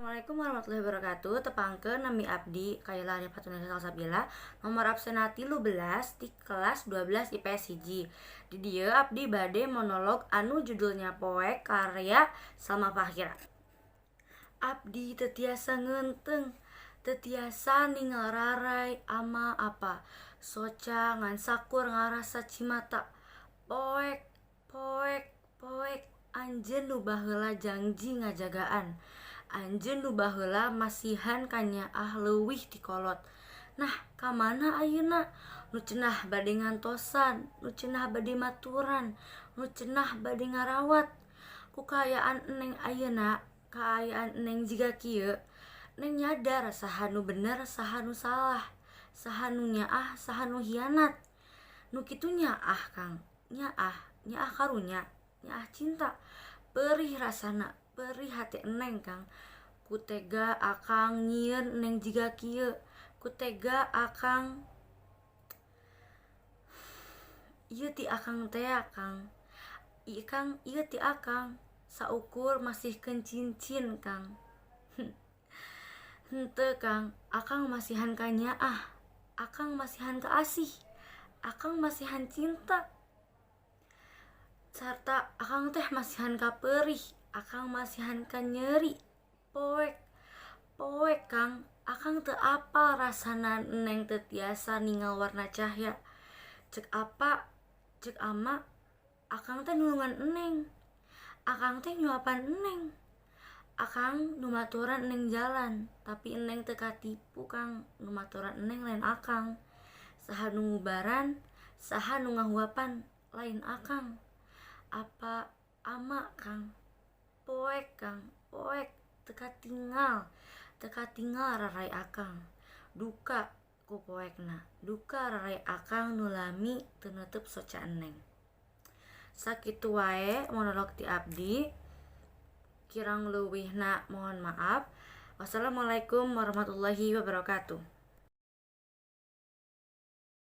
Assalamualaikum warahmatullahi wabarakatuh. Tepangkeun, nami abdi Kayla Arifatun Salsabila, nomor absen 13 di kelas 12 IPS 1. Di dieu abdi bade monolog anu judulnya Poek karya Salma Fahira. Abdi teu tiasa ngeunteung, teu tiasa ningal raray ama apa soca ngan sakur ngarasa cimata. Poek, poek, poek. Anjeun nu baheula jangji ngajagaan, anjeun nu baheula masihan kanyaah leuwih ti kolot. Nah, ka mana ayeuna? Nu cenah bade ngantosan, nu cenah bade maturan, nu cenah bade ngarawat. Ku kaayaan Neng ayeuna, kaayaan Neng jiga kieu, Neng nyadar saha nu bener, saha nu salah, saha nu nyaah, saha nu hianat. Nu kitu nyaah, Kang, nyaah, nyaah karunya, nyaah cinta. Perih rasana, perih hati Neng, Kang. Ku tega Akang nyieun Neng jiga kieu? Ku tega Akang? Ieu ti Akang tea, Kang. Ieu, Kang, ieu ti Akang saukur masihkeun cincin, Kang. Henteu, Kang, Akang masihan ka nyaah, Akang masihan ka asih, Akang masihan cinta, sarta Akang teh masihan ka perih, Akang masihan ka nyeri. Poek, poek, Kang. Akang teu apal rasana Neng teu tiasa ningal warna cahya. Cek apa, cek ama, Akang teh nulungan Neng, Akang teh nyuapan Neng, Akang nu maturan Neng jalan, tapi Neng teu katipu, Kang. Nu maturan Neng lain Akang. Saha nu ngubaran, saha nu ngahuapan, lain Akang. Apa ama, Kang. Poek, Kang, poek. Teu katingal, teu katingal raray Akang. Duka ku poekna, duka raray Akang nu lami teu neuteub soca Neng. Sakitu wae monolog ti abdi, kirang leuwihna mohon maaf. Wassalamualaikum warahmatullahi wabarakatuh.